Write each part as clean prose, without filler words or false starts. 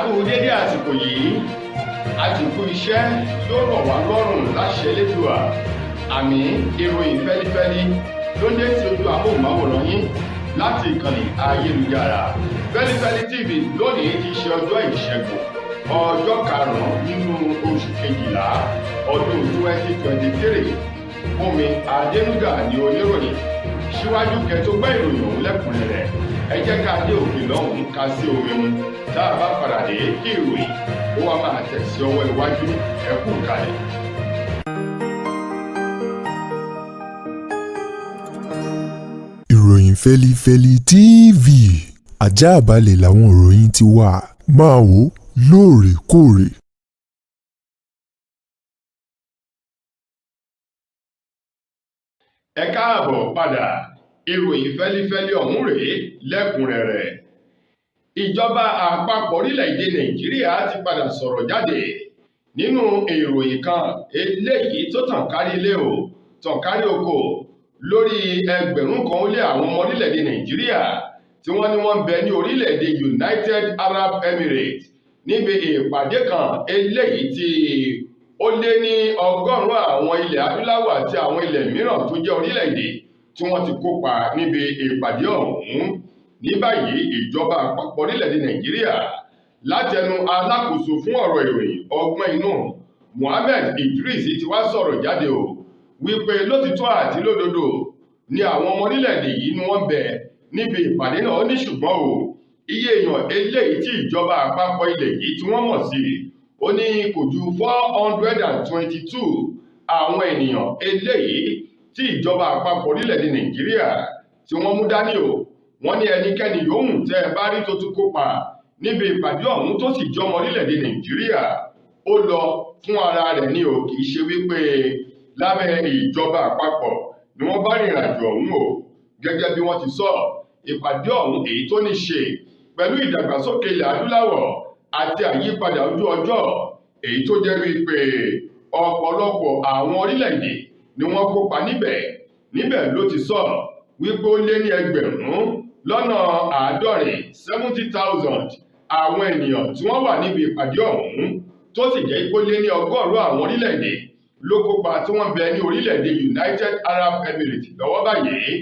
A kú dédé àsìkò yìí, àsìkò iṣẹ́ yóò rọ̀ wá lọ́rùn láṣẹ Elédùà. Àmì ìròyìn fẹ́lifẹ́li ló ń dé sí ojú amóhùnmáwòrán yín láti ìkànnì ayélujára Fẹ́lifẹ́li TV. Lónìí ti ṣe ọjọ́ Ìṣẹ́gun, ọjọ́ karùn-ún nínú oṣù kejìlá ọdún 2023. Fúnmi Adénúgà ní oníròyìn. Síwájú kẹ́ tó gbọ́ ìròyìn ọ̀hún lẹ́kùnrẹ́rẹ́, ẹ jẹ́ ká dé òkè lọ́hùn-ún, ká sí omi mu. Tá a bá padà dé, kí ìròyìn ó wá máa tẹ̀ sí ọwọ́ iwájú. Ẹ kú kalẹ̀. Ìròyìn Fẹ́lifẹ́li TV, àjààbálẹ̀ làwọn ìròyìn ti wà, máa wò ó lóòrèkóòrè. Ẹ káàbọ̀ padà. Ìròyìn fẹ́lifẹ́li ọ̀hún rèé lẹ́kùnrẹ́rẹ́. Ìjọba àpapọ̀ orílẹ̀-èdè Nàìjíríà ti padà sọ̀rọ̀ jáde nínú ìròyìn kan eléyìí tó tàn kárí ilé o, tàn kárí oko, lórí 1,000 ó lé àwọn ọmọ orílẹ̀-èdè Nàìjíríà tí wọ́n ní wọ́n ń bẹ ní orílẹ̀-èdè United Arab Emirates níbi ìpàdé kan eléyìí tí ó lé ní 100 àwọn ilẹ̀ adúláwọ̀ àti àwọn ilẹ̀ mìíràn tó jẹ́ orílẹ̀-èdè tí wọ́n ti kópa níbi ìpàdé ọ̀hún. Ní báyìí, ìjọba àpapọ̀ orílẹ̀-èdè Nàìjíríà látẹnu alákòóso fún ọ̀rọ̀ ìròyìn ọgbọ́n inú Mohammed Idris ti wá sọ̀rọ̀ jáde o, wípé lótìtọ́ àti lódodo ni àwọn ọmọ orílẹ̀-èdè yìí ni wọ́n bẹ níbi ìpàdé náà. Ó ní ṣùgbọ́n o, iye èèyàn eléyìí tí ìjọba àpapọ̀ ilẹ̀ yìí tí wọ́n mọ̀ sí, ó ní kò ju 422 àwọn ènìyàn eléyìí tí ìjọba àpapọ̀ orílẹ̀-èdè Nàìjíríà tí wọ́n mú dání o. Wọ́n ní ẹnikẹ́ni yòówù tẹ́ ẹ bá rí tó tún kópa níbi ìpàdé ọ̀hún tó sì jọmọ orílẹ̀-èdè Nàìjíríà, ó lọ fún ara rẹ̀ ní o, kì í ṣe wípé lábẹ́ ìjọba àpapọ̀ ni wọ́n bá rìnrìn àjò ọ̀hún o. Gẹ́gẹ́ bí wọ́n ti sọ, ìpàdé ọ̀hún èyí tó ní ṣe pẹ̀lú ìdàgbàsókè ilẹ̀ adúláwọ̀ àti àyípadà ojú ọjọ́, èyí tó jẹ́ wípé ọ̀pọ̀lọpọ̀ àwọn orílẹ̀-èdè ni wọ́n kópa níbẹ̀. Níbẹ̀ ló ti sọ wípé ó lé ní 70,000, 70,000 àwọn ènìyàn tí wọ́n wà níbi ìpàdé ọ̀hún, tó sì jẹ́ kó lé ní 100 àwọn orílẹ̀-èdè ló kópa tí wọ́n bẹ ní orílẹ̀-èdè United Arab Emirates lọ́wọ́ báyìí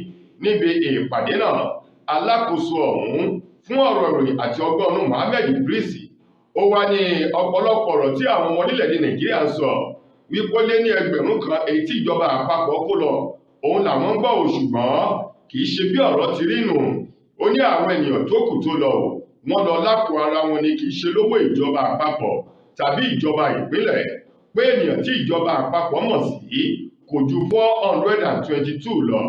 níbi ìpàdé náà. Alákòóso ọ̀hún fún ọ̀rọ̀ ìròyìn àti ọgbọ́n Mohammed Idris ó wá ní ọ̀pọ̀lọpọ̀ ọ̀rọ̀ tí àwọn ọmọ orílẹ̀-èdè Nàìjíríà ń sọ wípé ó lé ní 1,000 èyí tí ìjọba àpapọ̀ kó lọ, òun làwọn ń gbọ́ ò, ṣùgbọ́n kì í ṣe bí ọ̀rọ̀ ti rí nù. Ó ní àwọn ènìyàn tó kù tó lọ ò, wọ́n lọ lápò ara wọn ni, kì í ṣe lówó ìjọba àpapọ̀ tàbí ìjọba ìpínlẹ̀, pé ènìyàn tí ìjọba àpapọ̀ mọ̀ sí kò ju 422 lọ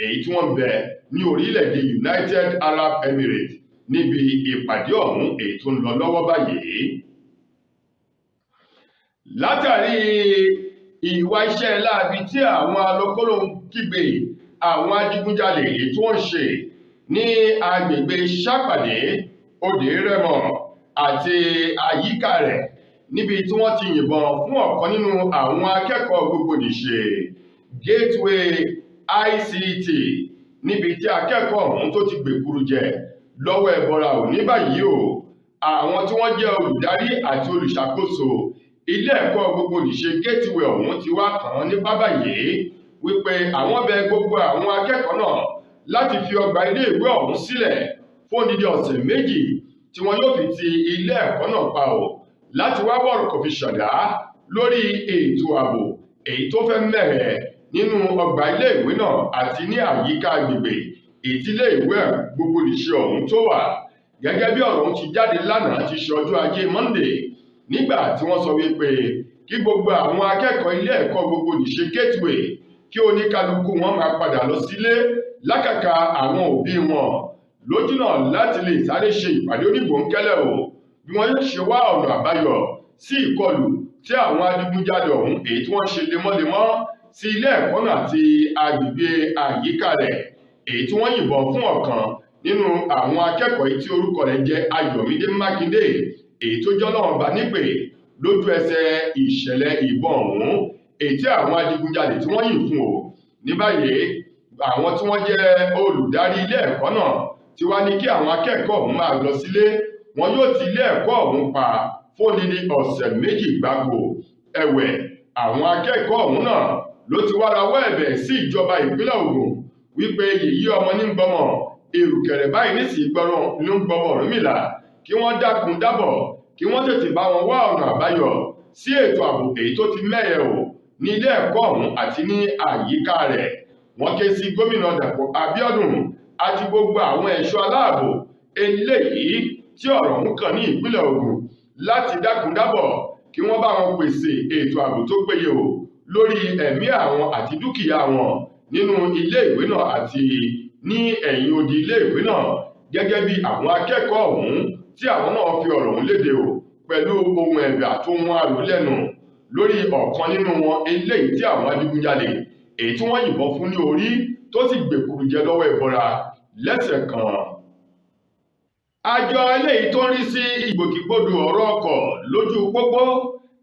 èyí tí wọ́n ń bẹ ní orílẹ̀-èdè United Arab Emirates níbi ìpàdé ọ̀hún èyí tó ń lọ lọ́wọ́ báyìí. Látàrí ìwà iṣẹ́ láabi tí àwọn alọ́kólóhùn kígbe àwọn adigunjalè èyí tí wọ́n ń ṣe ní agbègbè Sápàdé, Òde Rẹ́mọ àti àyíká rẹ̀, níbi tí wọ́n ti yìnbọn fún ọ̀kan nínú àwọn akẹ́kọ̀ọ́ gbogbonìṣe Gateway ICT, níbi tí akẹ́kọ̀ọ́ ọ̀hún tó ti gbèkuru jẹ lọ́wọ́ ẹbọra ò. Ní báyìí o, àwọn tí wọ́n jẹ́ olùdarí àti olùṣàkóso ilé ẹ̀kọ́ gbogbonìṣe Gateway ọ̀hún ti wá kàn án nípa báyìí wípé àwọn bẹ gbogbo àwọn akẹ́kọ̀ọ́ náà láti fi ọgbà iléèwé ọ̀hún sílẹ̀ fún odidi ọ̀sẹ̀ 2 tí wọ́n yóò fi ti ilé ẹ̀kọ́ náà pa ò, láti wá wọ̀rọ̀ kò fi ṣàdá lórí ètò ààbò èyí tó fẹ́ mẹ́hẹ̀ nínú ọgbà iléèwé náà àti ní àyíká agbègbè ìtílé ìwé gbogbonìṣe ọ̀hún tó wà. Gẹ́gẹ́ bí ọ̀rọ̀ ọ̀hún ti jáde lánàá ti ṣe ọjọ́ Ajé Monday, nígbà tí wọ́n sọ wípé kí gbogbo àwọn akẹ́kọ̀ọ́ ilé ẹ̀kọ́ gbogbonìṣe Gateway kí oníkálukú wọn máa padà lọ sílé lákàkà àwọn òbí wọn lójúnà láti lè sáré ṣe ìpàdé onígbòǹkẹ́lẹ̀ o, bí wọ́n yóò ṣe wá ọ̀nà àbáyọ sí ìkọlù tí àwọn adigunjalè ọ̀hún èyí tí wọ́n ṣe lemọ́lemọ́ sí ilé ẹ̀kọ́ náà àti agbègbè àyíká rẹ̀, èyí tí wọ́n yìnbọn fún ọ̀kan nínú àwọn akẹ́kọ̀ọ́ yìí tí orúkọ rẹ̀ jẹ́ Ayọ̀mídé Mákindé, èyí tó jọ́ lọ́wọ́ bá nípè lójú ẹsẹ̀ ìṣẹ̀lẹ̀ ìbọn ọ̀hún èyí tí àwọn adigunjalè tí wọ́n yìn fún o. Ní báyìí, àwọn tí wọ́n jẹ́ olùdarí ilé ẹ̀kọ́ náà ti wá ní kí àwọn akẹ́kọ̀ọ́ ọ̀hún máa lọ sílé. Wọn yóò ti ilé ẹ̀kọ́ ọ̀hún pa fódìdí ọ̀sẹ̀ 2 gbáko. Ẹ̀wẹ̀, àwọn akẹ́kọ̀ọ́ ọ̀hún náà ló ti wá rawọ́ ẹ̀bẹ̀ sí ìjọba ìpínlẹ̀ Ògùn wípé yèyí ọmọ ní gbọmọ èrùkẹ̀rẹ̀ báyìí nísìnyí gbọ́rọ̀ ní gbọmọ Ọ̀rúnmìlà, kí wọ́n dákun dábọ̀, kí wọ́n tètè bá wọn wá ọ̀nà àbáyọ sí ètò ààbò èyí tó ti mẹ́hẹ o ní ilé ẹ̀kọ́ ọ̀hún àti ní àyíká rẹ̀. Wọ́n ké sí gómìnà Dàpọ̀ Abíọ́dún àti gbogbo àwọn ẹ̀ṣọ́ aláàbò eléyìí tí ọ̀rọ̀ ọ̀hún kàn ní ìpínlẹ̀ Ògùn láti dákun dábọ̀ kí wọ́n bá wọn pèsè ètò ààbò tó péye o lórí ẹ̀mí àwọn àti dúkìá wọn nínú ilé ìwé náà àti ní ẹ̀yìn odi ilé ìwé náà, gẹ́gẹ́ bí àwọn akẹ́kọ̀ọ́ ọ̀hún tí àwọn náà fi ọ̀rọ̀ ọ̀hún léde o pẹ̀lú ohun ẹ̀bẹ̀ àtohun àrò lẹ́nu lórí ọ̀kan nínú wọn eléyìí tí àwọn adigunjalè èyí tí wọ́n yìnbọn fún ní orí tó sì gbèkúrú jẹ lọ́wọ́ ìbọra lẹ́sẹ̀ kan. Àjọ eléyìí tó ń rí sí ìgbòkègbodò ọ̀rọ̀ ọkọ̀ lójú pópó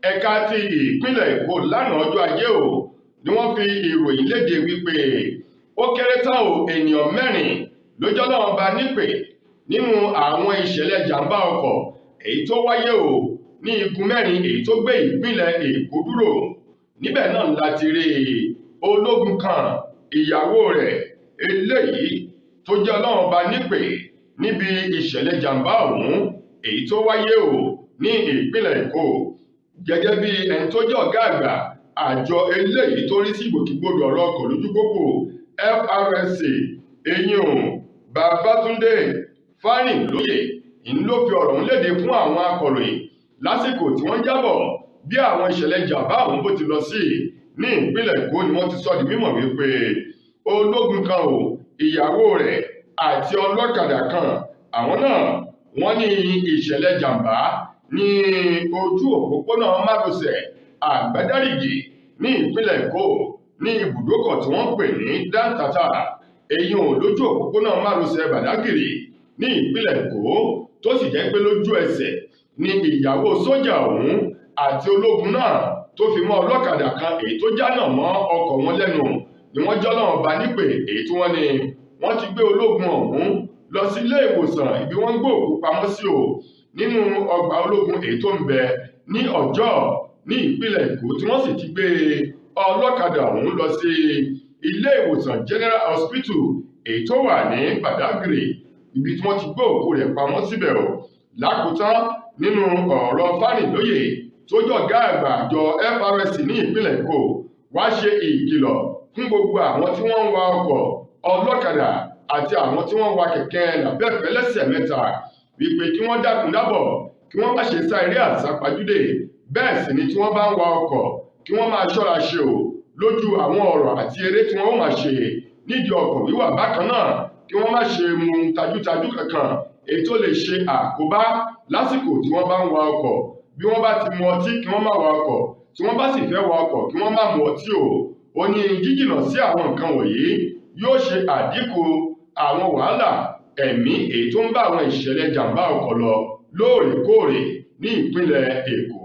ẹ̀ka ti ìpínlẹ̀ Èkó lánàá ọjọ́ Ajé o ni wọ́n fi ìròyìn léde wípé ó kéré tán o ènìyàn 4 lójọ́ náà bá nípè nínú àwọn ìṣẹ̀lẹ̀ jàǹbá ọkọ̀ èyí tó wáyé o ní igun 4 èyí tó gbé ìpínlẹ̀ Èkó dúró. Níbẹ̀ náà láti rí ológun kan, ìyàwó rẹ̀ eléyìí tó jẹ́ Ọlọ́run bá nípè níbi ìṣẹ̀lẹ̀ jàǹbá ọ̀hún èyí tó wáyé o ní ìpínlẹ̀ Èkó. Gẹ́gẹ́ bí ẹni tó jẹ́ ọ̀gá àgbà àjọ eléyìí tó rí sí ìgbòkègbodò ọ̀rọ̀ ọkọ̀ lójú pópó FRSC eyín Babátúndé Fárìnlóye ń ló fi ọ̀rọ̀ ọ̀hún léde fún àwọn akọ̀ròyìn lásìkò tí wọ́n jábọ̀ bí àwọn ìṣẹ̀lẹ̀ jàǹbá ọ̀hún bó ti lọ sí ní ìpínlẹ̀ Èkó. Ni wọ́n ti sọ di mímọ̀ wípé ológun kan o, ìyàwó rẹ̀ àti ọlọ́kadà kan, àwọn náà wọ́n ní ìṣẹ̀lẹ̀ jàǹbá ní ojú òpópónà márosẹ̀ Àgbádárìgì ní ìpínlẹ̀ Èkó ní ibùdókọ̀ tí wọ́n ń pè ní Dáńtátà, èyí ò lójú òpópónà márosẹ̀ Bàdágìrì ní ìpínlẹ̀ Èkó, tó sì jẹ́ pé lójú ẹsẹ̀ ni ìyàwó sójà ọ̀hún àti ológun náà tó fi mọ́ ọlọ́kadà kan èyí tó jánà mọ́ ọkọ̀ wọn lẹ́nu ni wọ́n jọ́ náà bá nípè, èyí tí wọ́n ní wọ́n ti gbé ológun ọ̀hún lọ sí ilé ìwòsàn ibi wọ́n ń gbé òkú pamọ́ sí o nínú ọgbà ológun èyí tó ń bẹ ní Ọjọ́ ní ìpínlẹ̀ Èkó, tí wọ́n sì ti gbé ọlọ́kadà ọ̀hún lọ sí ilé ìwòsàn General Hospital èyí tó wà ní Badagry ibi tí wọ́n ti gbé òkú rẹ̀ pamọ́ síbẹ̀ o. Lákòótán nínú ọ̀rọ̀ Fárìnlóye tó jọ̀gá àgbà àjọ FRSC ní ìpínlẹ̀ Èkó wá ṣe ìkìlọ̀ fún gbogbo àwọn tí wọ́n ń wa ọkọ̀, ọlọ́kadà àti àwọn tí wọ́n ń wa kẹ̀kẹ́ làbẹ́ẹ̀fẹ́ lẹ́sẹ̀ mẹ́ta wípé kí wọ́n dákun dábọ̀, kí wọ́n má ṣe sá eré àsápajúdé, bẹ́ẹ̀ sì ni tí wọ́n bá ń wa ọkọ̀ kí wọ́n máa ṣọ́ra ṣe o lójú àwọn ọ̀rọ̀ àti eré tí wọ́n ó máa ṣe nídìí ọkọ̀ wíwà. Bákan náà kí wọ́n má ṣe mu tajútajú kankan èyí tó lè ṣe àkóbá lásìkò tí wọ́n bá ń wa ọkọ̀. Bí wọ́n bá ti mu ọtí kí wọ́n má wa ọkọ̀, tí wọ́n bá sì fẹ́ wa ọkọ̀ kí wọ́n má mu ọtí o. Ó ní jíjìnà sí àwọn nǹkan wọ̀nyí yóò ṣe àdínkù àwọn wàhálà ẹ̀mí èyí tó ń bá àwọn ìṣẹ̀lẹ̀ jàǹbá ọkọ̀ lọ lóòrèkóòrè ní ìpínlẹ̀ Èkó.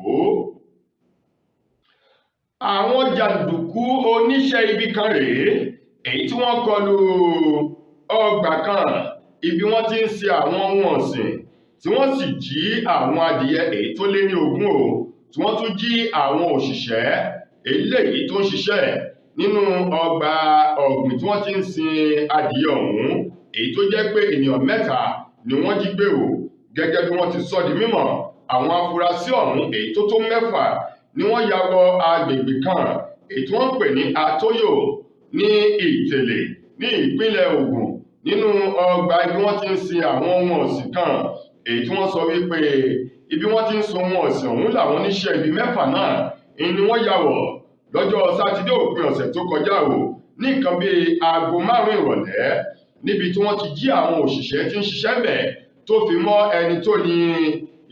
Àwọn jàǹdùkú oníṣẹ́ ibi kan rèé èyí tí wọ́n kọlu ọgbà kan ibi wọ́n ti ń ṣe àwọn ohun ọ̀sìn, tí wọ́n sì jí àwọn adìyẹ èyí tó lé ní 20 o, tí wọ́n tún jí àwọn òṣìṣẹ́ eléyìí tó ń ṣiṣẹ́ nínú ọgbà ọ̀gbìn tí wọ́n ti ń sin adìyẹ ọ̀hún, èyí tó jẹ́ pé ènìyàn 3 ni wọ́n jí gbé o. Gẹ́gẹ́ bí wọ́n ti sọ di mímọ̀, àwọn afurasí ọ̀hún èyí tó tó 6 ni wọ́n ya wọ agbègbè kan èyí tí wọ́n ń pè ní Atóyò ní Ìtẹ̀lé ní ìpínlẹ̀ Ògùn nínú ọgbà ibi wọ́n ti ń sin àwọn ohun ọ̀sìn kan, èyí tí wọ́n sọ wípé ibi wọ́n ti ń sun ohun ọ̀sìn ọ̀hún làwọn oníṣẹ́ ibi 6 náà ni wọ́n ya wọ̀ lọ́jọ́ Sátidé òpin ọ̀sẹ̀ tó kọjá o ní nǹkan bíi aago 5 ìrọ̀lẹ́, níbi tí wọ́n ti jí àwọn òṣìṣẹ́ tí ń ṣiṣẹ́ bẹ̀ tó fi mọ́ ẹni tó ní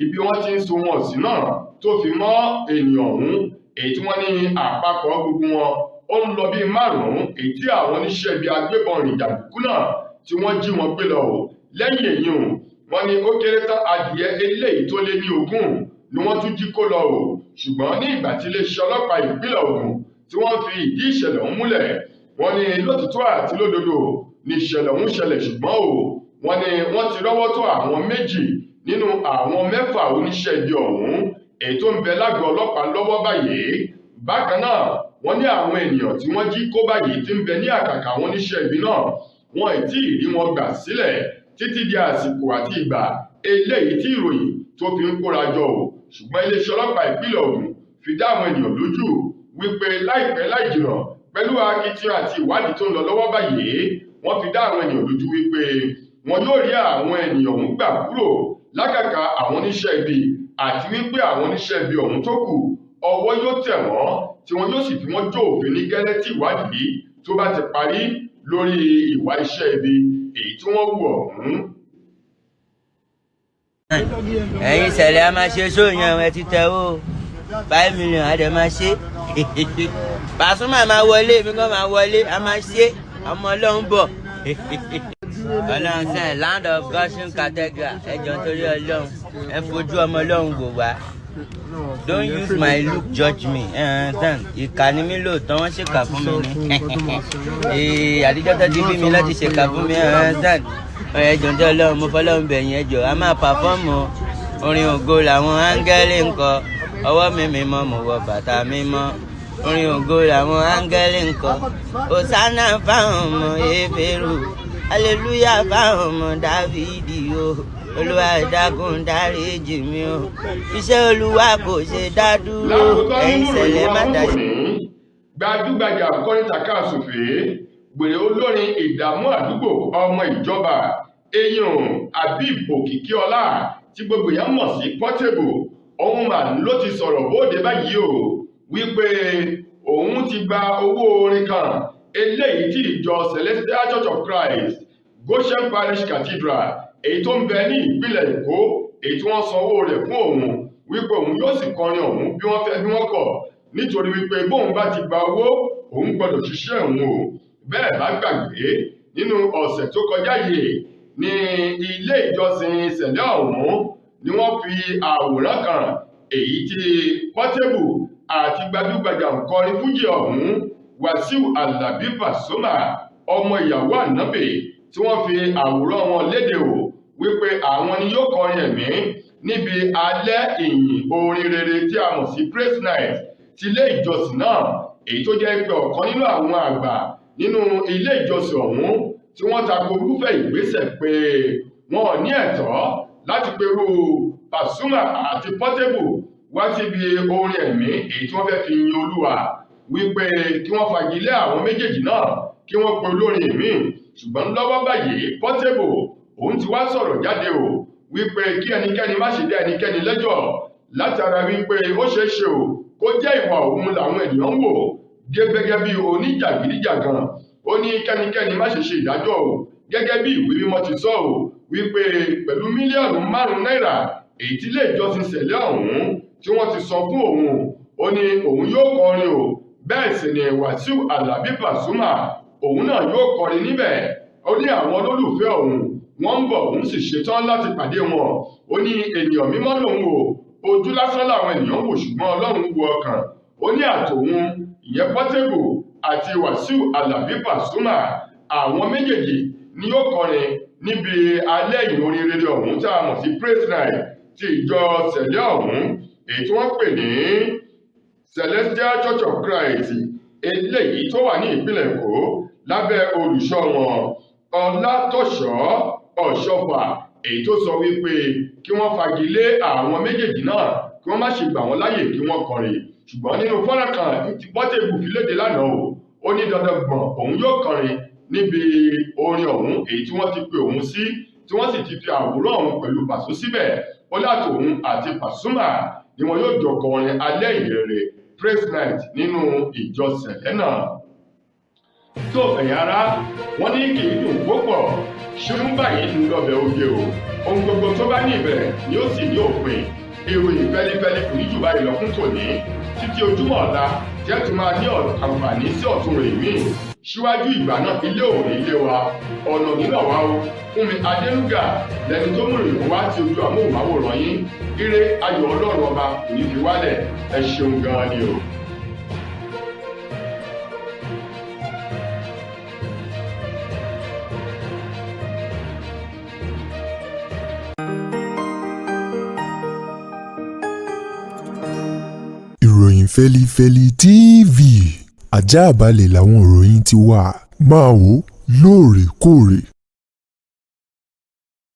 ibi wọ́n ti ń sun ohun ọ̀sìn náà tó fi mọ́ ènìyàn ọ̀hún, èyí tí wọ́n ní àpapọ̀ gbogbo wọn ó ń lọ bíi 5, èyí tí àwọn oníṣẹ́ ibi agbébọn rìn jàǹdùkú náà tí wọ́n jí wọn gbé lọ o. Lẹ́yìn èyí o, wọ́n ní ó kéré tán adìyẹ eléyìí tó lé ní 20 ni wọ́n tún jí kó lọ o. Ṣùgbọ́n ní ìgbà tí iléeṣẹ́ ọlọ́pàá ìpínlẹ̀ Ògùn tí wọ́n fi ìdí ìṣẹ̀lẹ̀ ọ̀hún múlẹ̀, wọ́n ní lótìtọ́ àti lódodo ní ìṣẹ̀lẹ̀ ọ̀hún ṣẹlẹ̀, ṣùgbọ́n o wọ́n ní wọ́n ti rọ́wọ́ tó àwọn 2 Nínú àwọn 6 oníṣẹ́ ibi ọ̀hún èyí tó ń bẹ lágọ̀ọ́ ọlọ́pàá lọ́wọ́ báyìí. Bákan náà wọ́n ní àwọn ènìyàn tí wọ́n jí kó báyìí ti ń bẹ ní àkàkà àwọn oníṣẹ́ ibi náà, wọn ì tí ì rí wọn gbà sílẹ̀ títí di àsìkò àti ìgbà eléyìí tí ìròyìn tó fi ń kóra jọ o. Ṣùgbọ́n iléeṣẹ́ ọlọ́pàá ìpínlẹ̀ Ògùn fi dá àwọn ènìyàn lójú wípé láìpẹ́ láì jìnà pẹ̀lú akitiyan àti ìwádìí tó ń lọ lọ́wọ́ báyìí, wọ́n fi dá àwọn ènìyàn lójú wípé wọn yóò rí àwọn ènìyàn ọ̀hún gbà kúrò lákàkà àwọn oníṣẹ́ ibi, àti wípé àwọn oníṣẹ́ ibi ọ̀hún tó kù ọwọ́ yóò tẹ̀ wọ́n tí wọn yóò sì fi wọ́n jó òfin ní gẹ́lẹ́ tí ìwádìí tó bá ti parí lórí ìwà iṣẹ́ ibi èyí tí wọ́n wù ọ̀hún. Ẹ̀yin ìṣẹ̀lẹ̀ a máa ṣe sóyún ẹ ti tẹ ó 5 million a dẹ̀ máa ṣe. Pasuma máa wọlé, èmi kan máa wọlé, a máa ṣe, ọmọ Ọlọ́run bọ̀. Ọlọ́run sẹ́yìn Land of Goshen Cathedral, ẹ jọ̀ọ́ nítorí Ọlọ́run, ẹ fojú ọmọ Ọlọ́run wò wá. Don't use my look judge me. Ìkà ni mí lóòótọ́, wọ́n ṣèkà fún mi ni. Àdíjọ́ tó ti bí mi láti ṣèkà fún mi. Ẹ jọ̀ọ́ nítorí Ọlọ́run, mo fọlọ́run bẹ̀ yín, ẹ jọ̀ọ́, a máa pàfọ́ọ̀mù orin ògo làwọn áńgẹ́lì ń kọ. Ọwọ́ mi mímọ́, mo wọ bàtà mímọ́. Orin ògo làwọn áńgẹ́lì ń kọ. Hosanna fáwọn ọmọ Éférù, hallelujah fáwọn ọmọ Dáfídì o. Olúwa dákun dáríjì mi o. Iṣẹ́ Olúwa kò ṣe dá dúró. Lákòótán Ẹ̀yin nínú ìṣẹ̀lẹ̀ ìròyìn má wa fún dá sí. tòní, gbajúgbajà akọrin tàkasúfèé, gbèrè olórin ìdààmú àdúgbò ọmọ ìjọba eyín Habib Òkìkíọlá tí gbogbo èèyàn mọ̀ sí Portable, òun mà ló ti sọ̀rọ̀ bóde báyìí o wípé òun ti gba owó orin kan eléyìí tí ìjọ Celestial Church of Christ Goshen Parish Cathedral èyí tó ń bẹ ní ìpínlẹ̀ Èkó, èyí tí wọ́n san owó rẹ̀ fún òun wípé òun yóò sì kọrin òun bí wọ́n fẹ́ bí wọ́n kọ̀, nítorí wípé bóun bá ti gba owó òun gbọ́dọ̀ ṣiṣẹ́ òun o. Bẹ́ẹ̀ bá gbàgbé, nínú ọ̀sẹ̀ tó kọjá yìí ní ilé ìjọsìn ìṣẹ̀lẹ̀ ọ̀hún ni wọ́n fi àwòrán kan èyí tí Portable àti gbajúgbajà òǹkọrin fújì ọ̀hún Wàsíù Àlàbí Pasuma ọmọ ìyàwó Ànábì tí wọ́n fi àwòrán wọn léde o wípé àwọn ni yóò kọrin ẹ̀mí níbi alẹ́ ìyìn orin rere tí a mọ̀ sí praise night ti ilé ìjọsìn náà, èyí tó jẹ́ pé ọ̀kan nínú àwọn àgbà nínú ilé ìjọsìn ọ̀hún tí wọ́n tako irúfẹ́ ìgbésẹ̀ pé wọn ò ní ẹ̀tọ́ láti perú Pasuma àti Portable wá síbi orin ẹ̀mí èyí tí wọ́n fẹ́ fi yin Olúwa, wípé kí wọ́n fagilé àwọn méjèèjì náà kí wọ́n pe olórin míì. Ṣùgbọ́n lọ́wọ́ báyìí Portable òun ti wá sọ̀rọ̀ jáde o wípé kí ẹnikẹ́ni má ṣe dá ẹnikẹ́ni lẹ́jọ́ látara wípé ó ṣeé ṣe o kó jẹ́ ìwà òun làwọn ènìyàn ń wò gẹ́gẹ́ bí oníjàgídíjàgan. Ó ní kẹ́nikẹ́ni má ṣe ṣe ìdájọ́ o gẹ́gẹ́ bí ìwé mímọ́ ti sọ o wípé pẹ̀lú 5 mílíọ̀nù náírà èyí tí ilé ìjọsìn ṣẹlẹ̀ ọ̀hún tí wọ́n ti sọ fún òun, ó ní òun yóò kọrin o. Bẹ́ẹ̀ sì ni Wàsíù Àlàbí Pasuma òun náà yóò kọrin níbẹ̀. Ó ní àwọn olólùfẹ́ òun wọ́n ń bọ̀, òun sì ṣetán láti pàdé wọn. Ó ní ènìyàn mímọ́ lòun o, ojú lásán làwọn ènìyàn wò ṣùgbọ́n Ọlọ́run wo ọkàn. Ó ní àtòun ìyẹn Portable àti Wàsíù Àlàbí Pasuma àwọn méjèèjì ni yóò kọrin níbi alẹ́ ìyìn orin rere ọ̀hún tá a mọ̀ sí praise night ti ìjọ sẹ̀lẹ̀ ọ̀hún èyí tí wọ́n pè ní Celestial Church of Christ eléyìí tó wà ní ìpínlẹ̀ Èkó lábẹ́ olùṣọ́ wọn Ọlátọ̀ṣọ́ Ọ̀ṣọ́fà, èyí tó sọ wípé kí wọ́n fagilé àwọn méjèèjì náà kí wọ́n má ṣe gbà wọ́n láyè kí wọ́n kọrin. Ṣùgbọ́n nínú fọ́nrán kan tí Portable fi léde lánàá o, ó ní dandan gbọ̀n òun yóò kọrin níbi orin ọ̀hún èyí tí wọ́n ti pe òun sí, tí wọ́n sì ti fi àwòrán òun pẹ̀lú Pàṣọ síbẹ̀. Ó láti òun àti Pasuma ni wọn yóò jọ kọrin alẹ́ ìrere praise night nínú ìjọ sẹ̀lẹ̀ náà. Tó ẹ̀yin ará, wọ́n ní kì í dùn púpọ̀ ṣùgbọ́n báyìí ń lọ́bẹ̀ oge o. Ohun gbogbo tó bá ní ìbẹ̀rẹ̀ ni ó sì ní òpin. Ìròyìn fẹ́lifẹ́li kò ní jù báyìí lọ fún tòní títí ojúmọ́ ọ̀la tí ẹ tún máa ní àǹfààní sí ọ̀tun rẹ̀ míì. Síwájú ìgbà náà, ilé òní ilé wa ọ̀nà nínà wa o. Fúnmi Adénúgà lẹni tó mú ìròyìn wá sí ojú amóhùnmáwòrán yín. Ire ayọ̀ Ọlọ́run ọba kò ní fi wálẹ̀. Ẹ ṣeun gan-an ni o. Fẹ́lifẹ́li TV, ajáàbalẹ̀ làwọn ìròyìn ti wà. Máa wò lóòrèkóòrè.